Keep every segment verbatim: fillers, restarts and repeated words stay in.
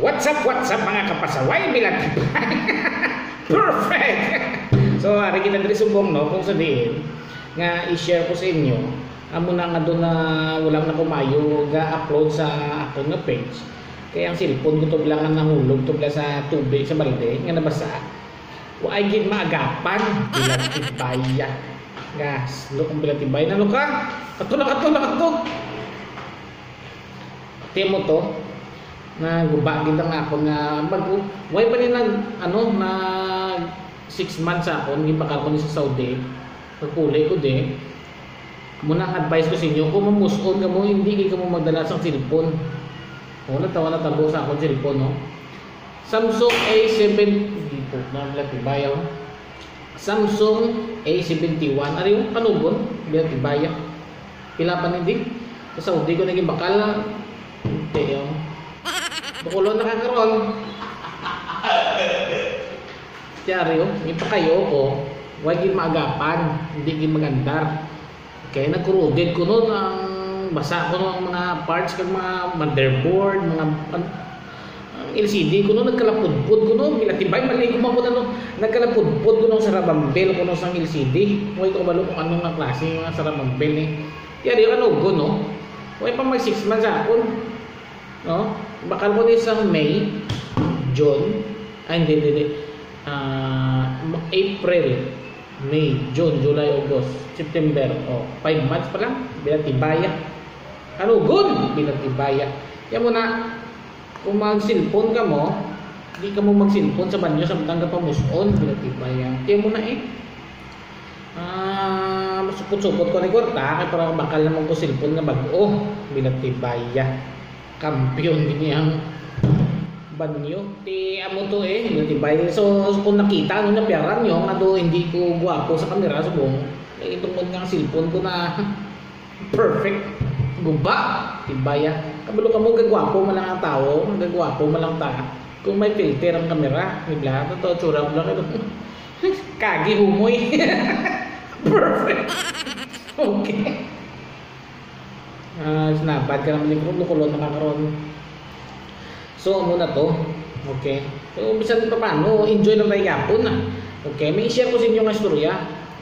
What's up, what's up, mga kapasaway, bilatibay? Perfect! So, ari kita diri subong, no, kung sa diin nga i-share ko sa inyo, amo na nga doon na wala na ko maayo ga-upload sa akon nga page. Kaya ang cellphone ko to lang ang nahulog to bala sa tubig sa balde nga nabasa. Wa ay gid maagapan, bilatibaya. Gas, lo kung bilatibay na lo ka. Kato na, kato na, kato. Timo to, naguba gid ang akon nga mag-, way pa ni nag, ano, nag six months sa akon, gibakal ko ni sa Saudi. Pagpuli ko di, muna ang advice ko sa inyo, kung mamuson ka mo, hindi kayo mo magdala sa cellphone. O, natawa na tabo sa akon cellphone, no? Samsung A seven, hindi po, naglatibay ako. Samsung A seventy-one, ari yung kanugon, bilatibaya. Pila pa nindi? Sa Saudi ko naging bakal. Tiyo. Bukulon na ka karon. Tiyo, may pakayo ko. Wa gid maagapan, hindi gid magandar. Okay, nagkurugid kuno ang basa kuno ang mga parts kag mga motherboard, mga an-, ang L C D kuno nagkalapudpod kuno, bilatibay, mali ko man kuno, nagkalapudpod kuno sa sarabambel kuno sang L C D. Way ko kabalo kung anong nga klase nga sarabambel ni. Yari yung ano, no? Way pa mag six months sa akon. No? Bakal ko ni sa May, June, ay, hindi, hindi, hindi. Ah, April, May, June, July, August, September. Oh, five months pa lang. Bilatibaya. Kanugon, bilatibaya. Kaya mo na, kung mag-cellphone ka mo, di ka mo mag-cellphone sa banyo samtang ka pamuson, bilatibaya. Kaya mo na eh. Ah, masupot-supot ko ni kwarta, kay para bakal naman ko cellphone nga bag-o. Bilatibaya. Kampiyon din yang banyo. Ti amo to eh, bilatibaya. So, kung nakita nyo, napiyaran nyo, nga do hindi ko gwapo sa kamera, subong, eh, tungod nga ang cellphone ko na perfect. Guba. Tibaya. Kabalo ka mo, gagwapo man lang ang tao, gagwapo man lang ta. Kung may filter ang kamera, di ba? Totoo, tsura mo lang. Kagi humoy. Perfect. Okay. Ah, sinabad ka naman ni Kron, lukulon na ka karon. So, amo na to. Okay. So, bisan pa paano, enjoy lang tayo yapon na. Okay, may i-share ko sa inyo nga istorya.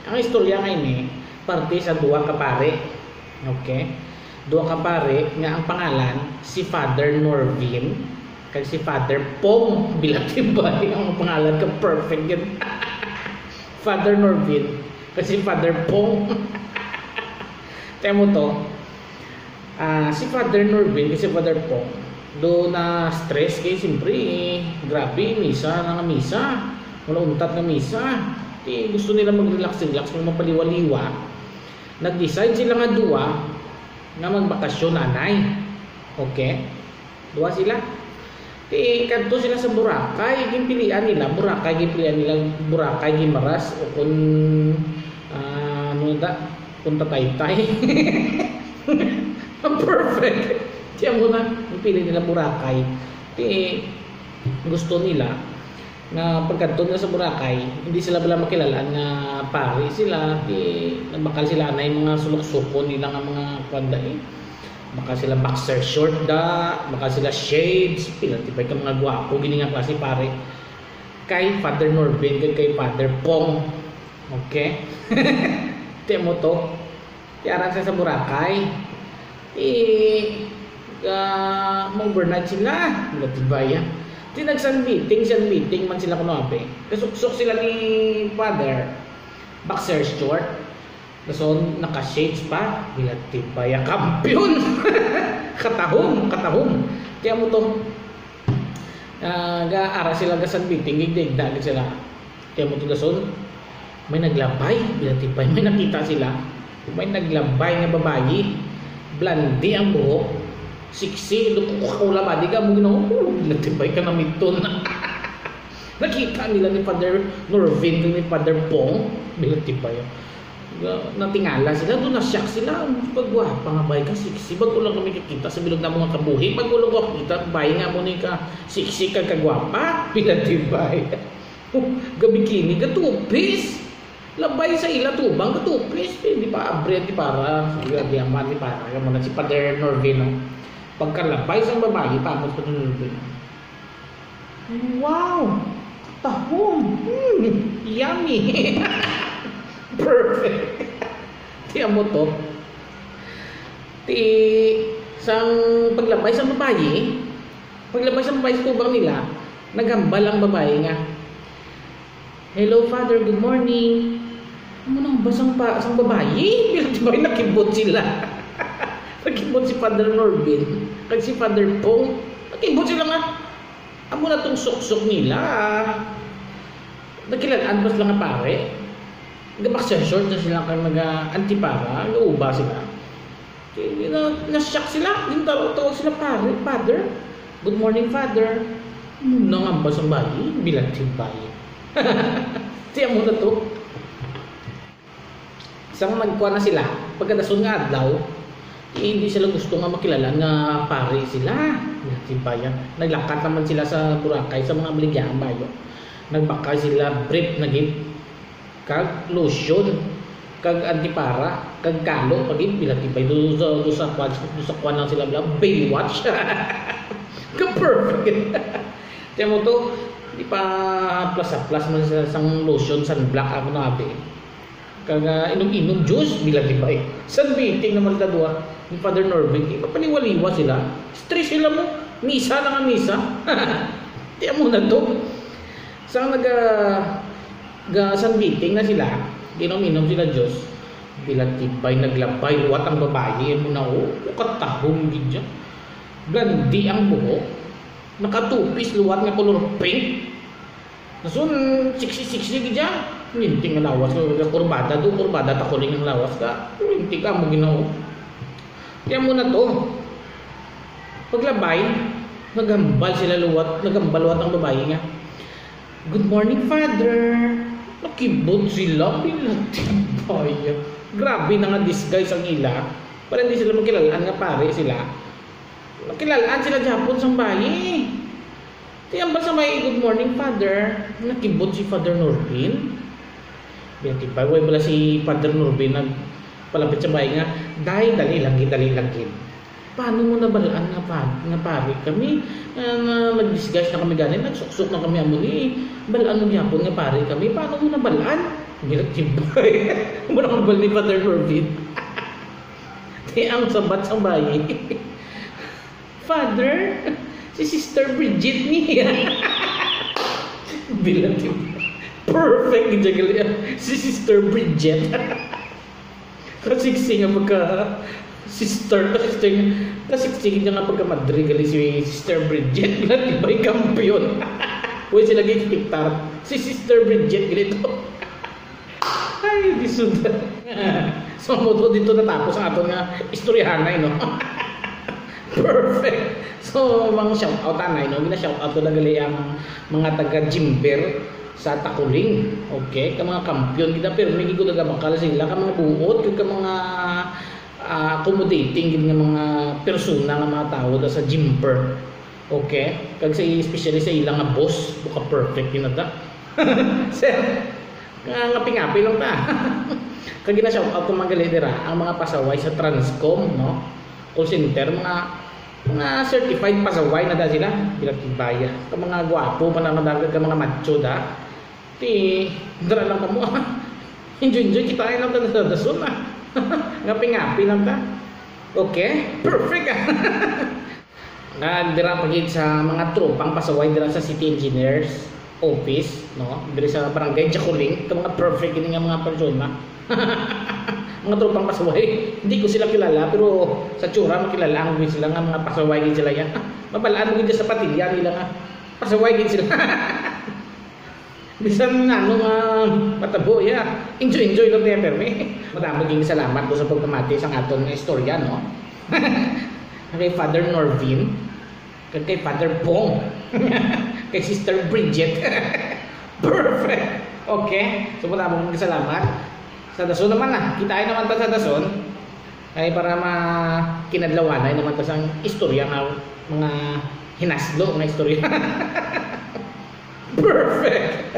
Ang istorya nga ini, parte sa duha ka pare. Okay? Duha ka pare nga ang pangalan si Father Norvin kag si Father Pong. Bilatibay ang pangalan ka, perfect yun. Father Norvin kag si Father Pong. Kaya mo to, ah, si Father Norvin kag si Father Pong, do na stress kay siyempre, eh, grabe, misa na nga misa. Wala untat nga misa. Eh, gusto nila mag-relax-relax, mag mapaliwa-liwa. Nag-decide sila nga duwa nga magbakasyon anay. Okay? Duwa sila. Ti kadto sila sa Boracay, ginpilian nila Boracay, ginpilian nila Boracay, Guimaras, o kun, ah, ano na, kun Tataytay. Perfect. Siya muna, ginpili nila Boracay. Ti gusto nila nga pagkadto nila sa Boracay, hindi sila bala makilala nga pari sila, di nabakal sila anay mga suluksukon nila nga mga kuwan da eh. Baka sila boxer short da, baka sila shades, pila tibay ka mga gwapo gini nga klase pare. Kay Father Norbin kag kay Father Pong. Okay? Ti mo to. Ti aran sa, sa Boracay. Eh, ah, mag-overnight sila. Latibaya. Di nag-sunbathing, sunbathing man sila kuno, abe. Kasuksok sila ni Father. Boxer short. Dason, naka-shades pa. Latibaya, kampiyon. Katahom, katahom. Kaya mo to. Ah, ga, ara sila ga sunbathing, gigdaigda gid sila. Kaya mo to dason, may naglabay, bilatibay, may nakita sila. May naglabay nga babayi, blonde ang buhok, sexy, lukok ka ulabadi ka, mo ginawa, oh, bilatibay ka namiton. Nakita nila ni Father Norvin kag ni Father Pong, bilatibay. Natingala sila, doon na-shock sila. Ang kagwapa nga bay ka, sexy. Bago lang kami kakita sa bilog na mga kabuhi. Bago lang ko kakita, bay nga mo ni ka sexy kag kagwapa. Bilatibay. Gabikini, gatupis. Labay sa ila tubang, gatupis. Eh, di pa abre, di para. Sige, di aman, di para. Kaya mo na si Father Norvin, no? Pagkalabay sa babae, tapos Father Norvin. Wow! Tahom! Hmm, yummy! Perfect! Ti amo to. Ti sang paglabay sa babayi, paglabay sa babayi sa tubang nila, naghambal ang babayi nga, "Hello, Father. Good morning." Amo nang basang pa sang babayi, pero di ba nakibot sila? Nakibot si Father Norbin kag si Father Pong. Nakibot sila nga, amo na tong suksok nila. Nagkilalaan pa sila nga pare. Nagabaksa short na sila kag naga-antipara, nauba sila. Kaya na, na-shock sila. Yung tawag, tawag sila, "Pare, Father. Good morning, Father." Nangamba sang bayi, bilang timbay. Tiyan mo na to. Sang nagkuha na sila, pagkadason nga adlaw, eh, hindi sila gusto nga makilala nga pare sila. Bilang timbay. Naglakat naman sila sa Boracay, sa mga baligyaang bayo. Nagbakal sila, brief na gid. Kag lotion, kag antipara, kag kalo, pag bilang timbay, do sa, do sa kwan, do sa kwan lang sila, bla, Baywatch. Ka-perfect. Tiyan mo to, di pa plus plus man sa sang lotion, sunblock ako na abi. Kag, ah, inom-inom juice, bilang timbay. Sunbathing naman sa duha, ni Father Norbin, di pa paniwaliwa sila. Stress sila mo, misa na nga misa. Tiyan mo na to. Sang naga, ga sunbathing na sila, ginom-inom sila juice. Bilang timbay, naglabay, luwat ang babayi, mo na, oh, katahong gid siya. Blandi ang buhok. Nakatupis, luwat nga color pink. Nasun, sexy, sexy gid siya. Linting nga lawas, kurbada do, kurbada, takuling ang lawas ka. Linting ka mo, Ginoo. Kaya mo na to. Paglabay, naghambal sila luwat, naghambal luwat ang babayi nga, "Good morning, Father." Nakibot sila, bilang timbay. Grabe na nga disguise ang ila. Para hindi sila magkilalaan nga pare sila. Magkilalaan sila gihapon sang bayi. Ti ambal sang bayi, "Good morning, Father." Nakibot si Father Norbin. Bilang timbay, way bala si Father Norbin nagpalapit sa bayi nga, "Day, dali lang gid, dali lang gid. Paano mo nabalaan nga pa-, nga pare kami? Nga, nga nag-disguise na kami gani, nagsuksok na kami amo ni. Balaan mo gyapon nga pare kami. Paano mo nabalaan?" Bilang timbay. Mura ang bal ni Father Norbin. Ti ang sabat sang bayi, "Father, si Sister Bridget ni." Bilang ti-, perfect gid siya gali, ah. Si Sister Bridget. Kasiksi nga pagka sister, kasiksi, kasiksi niya nga pagka madre gali si Sister Bridget. Bilang timbay, kampiyon. Uy, sila gi-expectar. Si Sister Bridget gali to. Ay, di sud. So, mo to, dito natapos ang aton nga istoryahanay, no? Perfect. So, mga shout out anay, no? Gina-shout out ko na gali ang mga taga Jimber sa Takuling. Okay? Ka mga kampiyon, gina, pero may gid nagabakal sila, ka mga buot, ka mga, ah, accommodating gid nga mga persona nga mga tawo da sa Jimber. Okay? Kag sa, especially sa ilang nga boss, buka perfect yun na ta. Sir, nga, nga pingapi lang ta. Kag gina-shout out ko man gali dira ang mga pasaway sa Transcom, no? Call center, mga, mga certified pasaway na da sila. Bilang timbaya. Ka mga gwapo pa naman dagat, ka mga macho da. Ti, dira lang kamo. Enjoy, enjoy kita lang ta sa dason, ah. Nga pingapi lang ta. Okay? Perfect, ah. Nga dira pa gid sa mga tropang pasaway dira sa City Engineers Office, no? Diri sa Barangay Jaculing, ka mga perfect gini nga mga persona. Mga tropang pasaway, hindi ko sila kilala, pero sa tsura, makilala ang sila nga mga pasaway gid sila yan. Mabalaan mo gid sa patilya nila nga pasaway gid sila. Bisan ano nga matabo, ya. Enjoy, enjoy lang tayo, permi. Madamo gid salamat po sa pagpamati sa aton nga istorya, no? Kay Father Norvin, kag kay Father Pong, kay Sister Bridget. Perfect. Okay. So, madamo gid salamat. Sa dason naman na. Kitai naman ta sa dason. Ay, para ma-, kinadlawanay naman ta sa istorya nga mga hinaslo nga istorya. Perfect!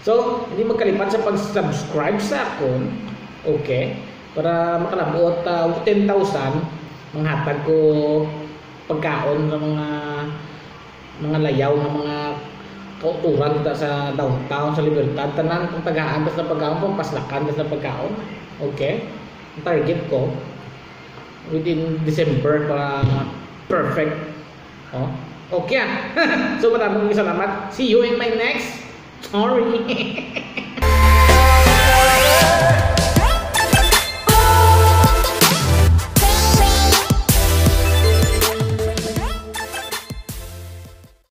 So, hindi magkalipat sa pag-subscribe sa akon. Okay? Para makalabot, ah, ten thousand, manghatag ko pagkaon sa mga mga layaw nga mga kauturan ta sa downtown, sa Libertad, tanan ang tagaan ta sa pagkaon, papaslakan ta sa pagkaon. Okay? Ang target ko, within December, para perfect. Oh, okay ah. So, maraming salamat. See you in my next story.